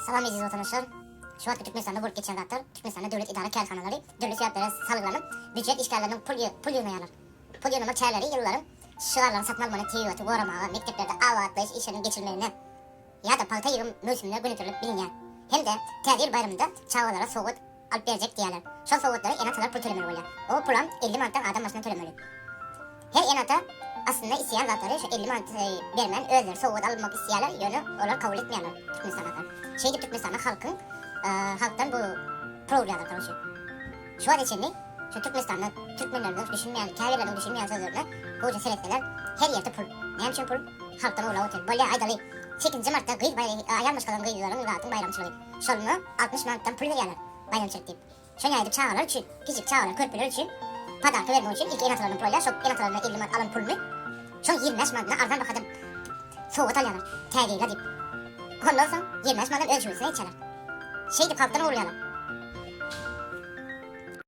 Salam eziz watandaşlar! Şu wagtky Türkmenistanda bolup geçýän zatlar, Türkmenistanda döwlet edara kärhanalary dürli sebäplere salgylanyp, býujet işgärleriniň pul pul ýygnaýarlar. Pul ýygnamak çäreleri ýyllaryň şygarlaryny satyn almagyna, tebigaty goramaga, mekdeplerde abatlaýyş işleriniň geçirilmegine ýa-da pagta ýygym möwsümine gönükdirilip bilinýär. Hem-de Täze ýyl baýramynda çagalara sowgat alyp berjek diýýärler. Şol sowgatlara ene-atalar pul tölemeli bolýar. O pulam 50 manatdan adam başyna tölemeli. Her ene-ata aslynda isleýän zatlary şu 50 manat bermän özleri sowgat almak isleýärler, ýöne olar kabul etmeýärler Türkmenistandakylar. Şeýdip Türkmenistanda halkyň halkdan bu pul urýarlar karoçe. Şu wagta çenli şu Türkmenistanda türkmenleriniň düşünmeýän käbirleriniň düşünmeýän sözlerine gowja seretseler her ýerde pul. Näme üçin pul? Halkdan ogurlap otyr. Bolýa aýdaly sekizinji martda gyz baýra aýal maşgalaň gyzlaryň zatyň baýramçylygy. Şonda 60 manatdan pul berýärler baýramçylyk diýip. Şony aýdyp çagalar üçin, kiçijik çagalar, körpeler üçin podarka bermek üçin ilki ene-atalaryna pul alýar, şol ene-atalaryna 50 manat alan puluny şoň 25 manadyna arzan bahadan sowgat alýarlar, täze ýyla diýip. Ondan soň 25 manadyny öz jübüsine geçýärler. Şeýdip halkdan ogurlaýarlar.